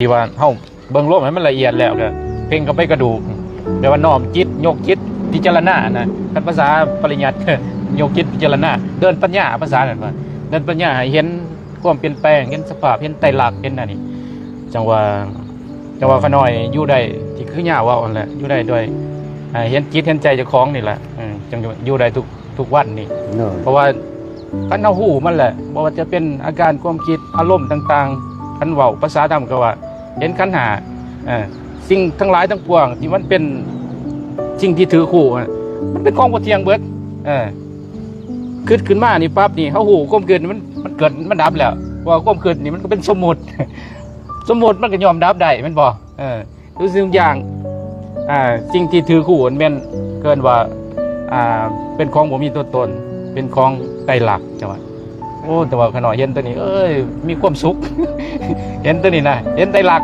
ທີ່ວ່າເຮົາເບິ່ງລົມໃຫ້ມັນລະອຽດແລ້ວ ກໍເພັ່ງເຂົ້າໄປກະດູກ ແປວ່ານ້ອມຈິດ ຍົກຈິດ ພິຈາລະນານະ. ຄັນພາສາປະລິຍັດ ຍົກຈິດພິຈາລະນາ ເດີນປັນຍາ ພາສານັ້ນວ່າ ເດີນປັນຍາໃຫ້ເຫັນຄວາມປ່ຽນແປງ ເຫັນສະພາບ ເຫັນໄຕລັກ ເຫັນອັນນີ້. ຈັ່ງວ່າ ຈັ່ງວ່າຂ້ານ້ອຍຢູ່ໄດ້ ທີ່ຄືຍາເວົ້າຫັ້ນແຫຼະ ຢູ່ໄດ້ດ້ວຍ ອ່າ ເຫັນຈິດເຫັນໃຈເຈົ້າຂອງນີ້ແຫຼະ ເອີ ຈັ່ງຢູ່ໄດ້ທຸກ ທຸກວັນນີ້. ໂດຍ ເພາະວ່າຄັນເຮົາຮູ້ມັນແຫຼະ ບໍ່ວ່າຈະເປັນອາການຄວາມຄິດ ອາລົມຕ່າງໆ ຄັນເວົ້າພາສາດຳກໍວ່າເຫັນຂັນຫ້າ ເອີ ສິ່ງທັງຫຼາຍທັງປວງທີ່ມັນເປັນສິ່ງທີ່ຖືກຮູ້ ອະ ມັນເປັນຂອງບໍ່ທ່ຽງເບິດ. ເອີ ຄິດຂຶ້ນມານີ້ປັບນີ້ ເຮົາຮູ້ຄວາມຄິດນີ້ ມັນ ມັນເກີດ ມັນດັບແລ້ວ ເພາະວ່າຄວາມຄິດນີ້ມັນກໍເປັນສົມມຸດ ສົມມຸດມັນກໍຍ່ອມດັບໄດ້ ແມ່ນບໍ່? ເອີ ທຸກສິ່ງທຸກຢ່າງ ອ່າ ສິ່ງທີ່ຖືກຮູ້ແມ່ນເອີ້ນວ່າ ອ່າ ເປັນຂອງບໍ່ມີຕົວຕົນ ເປັນຂອງໄຕລັກ. ແຕ່ວ່າ ໂອ້ ແຕ່ວ່າຂ້ານ້ອຍເຫັນໂຕນີ້ ເອີຍ ມີຄວາມສຸກ ເຫັນໂຕນີ້ນະ ເຫັນໄຕລັກ